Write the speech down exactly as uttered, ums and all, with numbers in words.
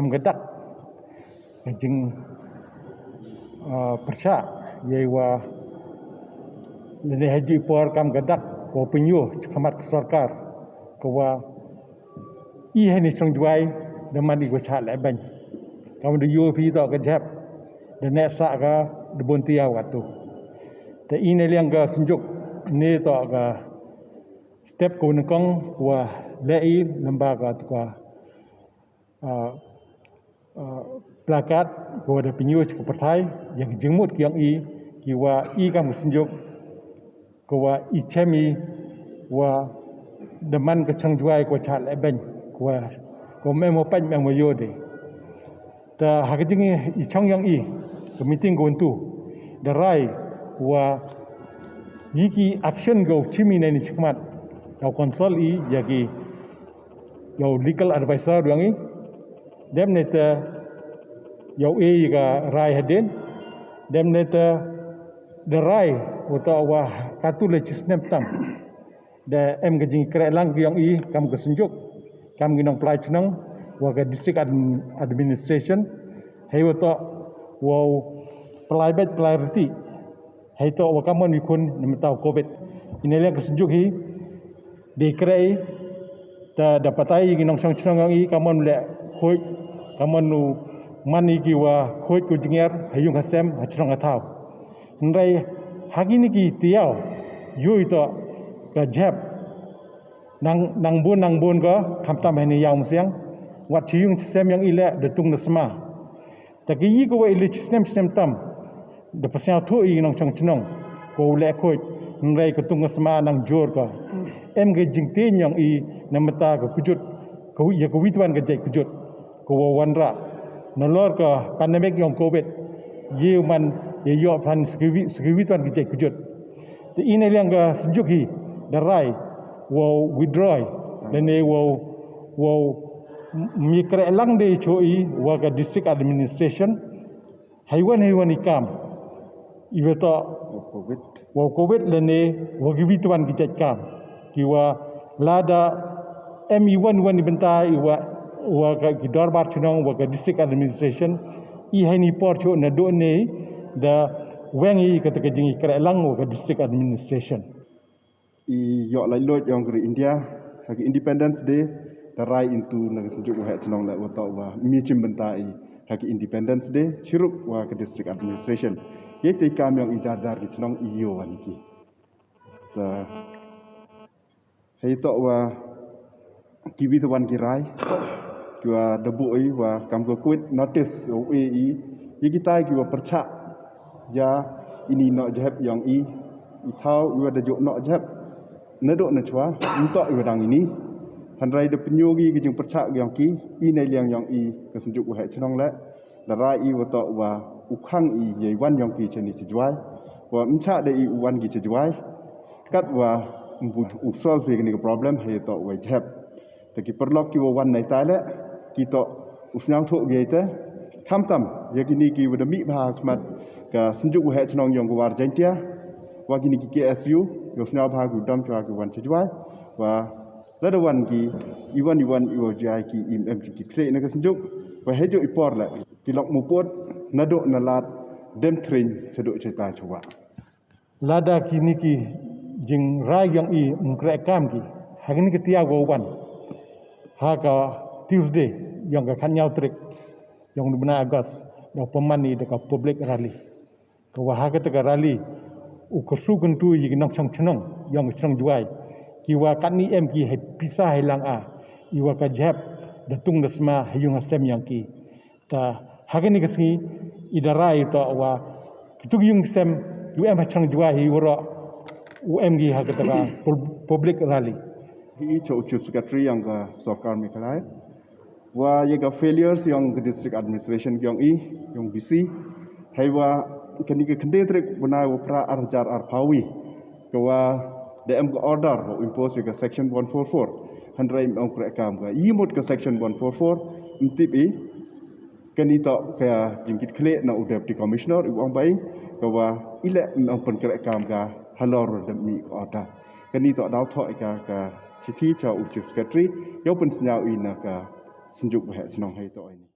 Kam ka dak ka jing, ah, pyrchah yei wa lane ha ji por kam ka dak ko pynyoo chakhmat ka sorkar ka wa i heini chnong Jwai da man i ko chah leh beiñ. Kam da yoo phi toh ka jhep da neh sah ka da bun tiaw ka tu. Te i na liang ka synjuk ne toh ka step ko nyngkong wa leh i lamba ka tu ka, ah, ah, plakat ko da pynyoo cha ka pyrthai ya ka jingmut ki yong i ki wa i kam ka synjuk ko wa i chem i wa da man ka chnong Jwai ko chah leh beiñ ko wa ko mem wa pait mem wa yoo de. Ta ha ka jing i chong yong i ka meeting ko tu da rai wa yi ki action ko chim i na ni chakhmat da consult i ya ki yow legal advisor yong i. Dem ne te yow e ka rai hadien. Dem ne te da rai u toh wa katu le chi snem tam da em ka jingkreh lang ki yong i kam ka synjuk, kam ki nongpynlai chnong wa ka district admin-, administration. Hei wa toh wow pynlai beit pynlai reti. Hei toh wa kamon i khun na mynta u covid. I na liang ka synjuk hi da kreh i ta da patai ki nongchong chnong yong i kamon leh khuid, kamon u man i ki wa khuid ko jingir ha yung ha sem ha chnong ha thaw. Hynrei ha kini ki tiaw yoo i toh ka jhep nang, nang bun nang bun ka khamtam heini yaw mysiang. Wat chi yung chi sem yong i leh da tung da sma. Ta ki yi ko wa i leh chi snem snem tam da pynsñiawthooh i nongchong chnong ko leh khuid, hynrei ka tung ka sma nang jur ka. Em ka jingtieñ yong i na mynta ka kjut, ka wi, ya ka wi twan ka jait kjut ko wa wanrah nalor ka pandemic yong covid. Ye man ye yoh phan sa ka wi, sa ka wi twan ka jait kjut. Te i na liang ka synjuk hi da rai wow withdraw lane wow, wow m-, mi kreh lang de cho i wa ka district administration. Hei wan, hei wan i kam i wa toh wow covid, wow covid lane wa ki wi twan ki jait kam ki wa lada em i wan, wan i bynta i wa, wa ka ki dorbar chnong wa ka district administration. I heini por cho na do ne da weng i kata ka jing i kreh lang wa ka district administration. I yoh laitluid yong ka ri India ha ki Independence Day da rai i tu na ka synjuk waheh chnong leh wa toh wa mi chim bynta i ha ki Independence Day chirup wa ka district administration. Ye te i kam yong i jar jar ki chnong i yoo wan ki. Ta hei toh wa ki wi twan ki rai ki wa da buh i wa kam ka quit notice u e i ya ki tai ki wa pyrchah ya ini noh jhep yong i. I thaw i wa da jooh noh jhep na do na chwa ntoh i wa dang ini. Hynrei da pynyoo ki ki jingpyrchah yong ki i na liang yong i ka synjuk waheh chnong leh da rai i wa toh wa u khang i yei wan yong ki cha ni cha Jwai wa mcha da i u wan ki cha Jwai kat wa mbu u solve kani ka problem hei toh wa jhep. Ta ki paralok ki wa wan nai tai leh ki toh u sñiawthooh ki te. Khamtam ya kini ki wa da mih bha khmat ka synjuk waheh chnong yong ka War Jaintia wa kini ki K S U yow sñiaw bha ki u dam chwa ki wan cha Jwai wa lada wan ki i wan, i wan i wa jai ki im em ki ki khleh na ka synjuk wa hei jooh i por leh ki lok muput na do na lad dem thring sa do cha tai chwa. Lada kini ki jingrai yong i mkreh kam ki ha kini ki tiaw ko wan ha ka Tuesday yong ka khatñiaw tarik yong u bnai August, da pynman i da ka public rally. Ka wa ha kata ka rally u kyrsu kyntu ya ki nongchong chnong yong ka chnong Jwai ki wa katni em ki hei pisa hei lang a i wa ka jhep da tung da sma ha yung ha sem yong ki. Ta ha kani ka sngi i da rai toh wa kitu ki yung sem u em ha chnong Jwai hi waroh u em ki ha kata ka pub-, public rally. Hi i cha u Chief Secretary yong ka sorkar Meghalaya wa ya ka failures yong ka district administration yong i, yong D C. Hei wa kani ka khyndai tarik bnai wa phra ar hajar arphaw wi ka wa da em ka order wa impose ya ka section one four four. Hynrei em ong kreh kam ka i mut ka section one four four. Em tip i kani toh ka jingkit khleh na u Deputy Commissioner i wa ong bai ka wa i leh em ong pynkreh kam ka halor da mih ka order. Kani toh daw thoh i ka ka chithi cha u Chief Secretary yow pynsñiaw i na ka synjuk waheh chnong hei toh i ni.